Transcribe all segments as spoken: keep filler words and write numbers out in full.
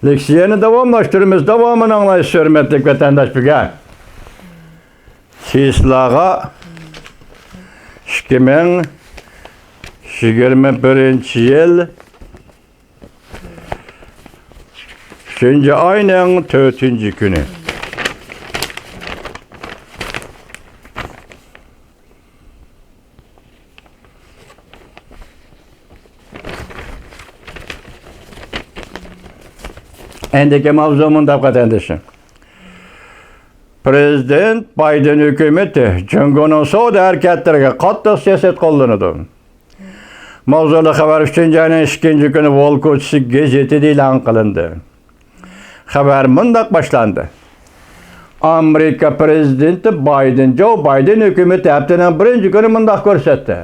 لېكسىيەنى داۋاملاشتۇرىمىز. داۋامىنى ئاڭلايسىز، ھۆرمەتلىك ۋەتەنداش بۈگە. سىزلارغا ئىككى مىڭ يىگىرمە بىرىنچى يىل ئۈچىنچى ئاينىڭ تۆتىنچى كۈنى. ئەندىكى ماۋزۇ مۇنداق، ۋەتەندىشىم. پىرېزىدېنت بايدېن ھۆكۈمىتى جۇڭگونىڭ سودا ھەرىكەتلىرىگە قاتتىق سىياسەت قوللىنىدۇ. ماۋزۇلۇق خەۋەر ئۈچىنچى ئاينىڭ ئىككىنچى كۈنى ۋول كوچىسى گېزىتىدە ئېلان قىلىندى. خەۋەر مۇنداق باشلاندى. ئامېرىكا پىرېزىدېنتى بايدېن، جو بايدېن ھۆكۈمىتى ھەپتىنىڭ بىرىنچى كۈنى مۇنداق كۆرسەتتى.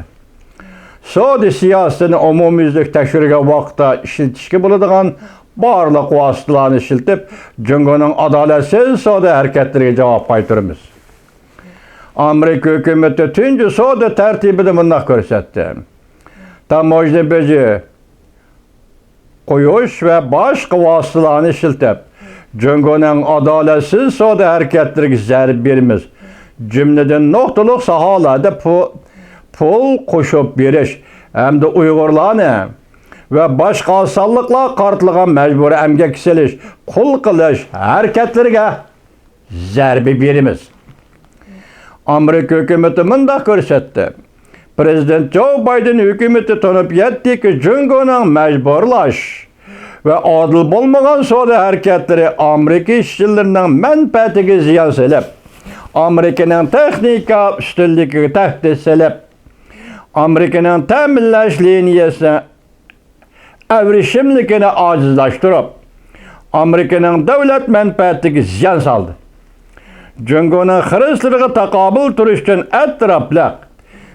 سودا سىياسىتىنى ئومۇميۈزلۈك تەكشۈرگەن ۋاقىتتا ئىشلىتىشكە بولىدىغان بارلىق ۋاسىتىلارنى ئىشلىتىپ، جۇڭگونىڭ ئادالەتسىز سودا ھەرىكەتلىرىگە جاۋاب قايتۇرىمىز. ئامېرىكا ھۆكۈمىتى تۇنجى سودا تەرتىپىدە مۇنداق كۆرسەتتى. تاموژنا بېجى قويۇش ۋە باشقا ۋاسىتىلارنى ئىشلىتىپ، جۇڭگونىڭ ئادالەتسىز سودا ھەرىكەتلىرىگە زەربە بېرىمىز. جۈملىدىن نۇقتىلىق ساھەلەردە پۇ-، پۇل قوشۇپ بېرىش ھەمدە ئۇيغۇرلارنى ۋە باشقا ئاز سانلىقلارغا قارىتىلغان مەجبۇرىي ئەمگەككە سېلىش، قۇل قىلىش ھەرىكەتلىرىگە زەربە بېرىمىز. ئامېرىكا ھۆكۈمىتى مۇنداق كۆرسەتتى. پىرېزىدېنت جو بايدېن ھۆكۈمىتى تونۇپ يەتتىكى، جۇڭگونىڭ مەجبۇرلاش ۋە ئادىل بولمىغان سودا ھەرىكەتلىرى ئامېرىكا ئىشچىلىرىنىڭ مەنپەئەتىگە زىيان سېلىپ، ئامېرىكىنىڭ تېخنىكا ئۈستۈنلۈكىگە تەھدىت سېلىپ، ئامېرىكىنىڭ تەمىنلەش لىنىيەسىنىڭ ئەۋرىشىملىكىنى ئاجىزلاشتۇرۇپ، ئامېرىكىنىڭ دۆلەت مەنپەئەتىگە زىيان سالدى. جۇڭگونىڭ خىرىسلىرىغا تاقابىل تۇرۇش ئۈچۈن ئەتراپلىق،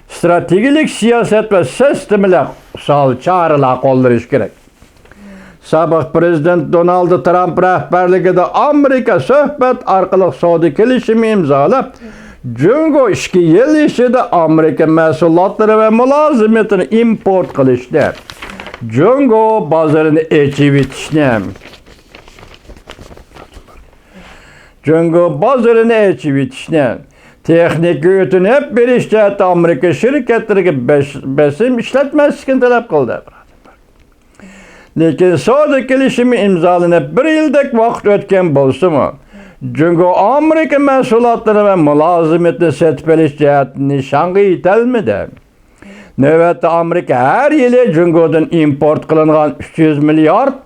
ئىستراتېگىيەلىك سىياسەت ۋە سىستېمىلىق ئۇسۇل چارىلەر قوللىنىش كېرەك. سابىق پىرېزىدېنت دونالد ترامپ رەھبەرلىكىدە ئامېرىكا سۆھبەت ئارقىلىق سودا كېلىشىمى ئىمزالاپ، جۇڭگو ئىككى يىل ئىچىدە ئامېرىكا مەھسۇلاتلىرى ۋە مۇلازىمىتىنى ئىمپورت قىلىشنى، جۇڭگو بازىرىنى ئېچىۋېتىشنى، جۇڭگو بازىرىنى ئېچىۋېتىشنى، تېخنىكا ئۆتۈنۈپ بېرىش جەھەتتە ئامېرىكا شىركەتلىرىگە بەش-، بېسىم ئىشلەتمەسلىكىنى تەلەپ قىلدى. لېكىن سودا كېلىشىمى ئىمزالىنىپ بىر يىلدەك ۋاقىت ئۆتكەن بولسىمۇ، جۇڭگو ئامېرىكا مەھسۇلاتلىرى ۋە مۇلازىمىتىنى سېتىپ ئېلىش جەھەتتە نىشانغا يېتەلمىدى. نۆۋەتتە ئامېرىكا ھەر يىلى جۇڭگودىن ئىمپورت قىلىنغان ئۈچ يۈز مىليارد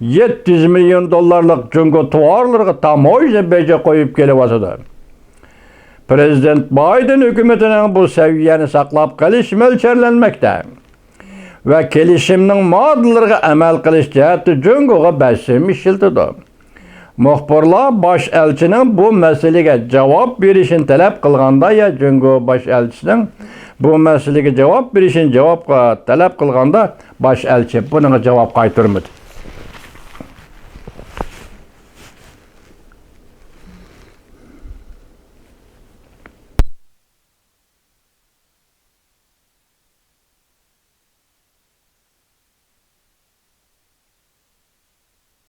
يەتتە يۈز مىليون دوللارلىق جۇڭگو تاۋارلىرىغا تاموژنا بېجى قويۇپ كېلىۋاتىدۇ. پىرېزىدېنت بايدېن ھۆكۈمىتىنىڭ بۇ سەۋىيەنى ساقلاپ قېلىشى مۆلچەرلەنمەكتە. ۋە كېلىشىمنىڭ ماددىلىرىغا ئەمەل قىلىش جەھەتتە جۇڭگوغا بېسىم ئىشلىتىدۇ. مۇخبىرلار باش ئەلچىنىڭ بۇ مەسىلىگە جاۋاب بېرىشىنى تەلەپ قىلغاندا، يا جۇڭگو باش ئەلچىسىنىڭ بۇ مەسىلىگە جاۋاب بېرىشىنى جاۋابقا تەلەپ قىلغاندا، باش ئەلچى بۇنىڭغا جاۋاب قايتۇرمىدى.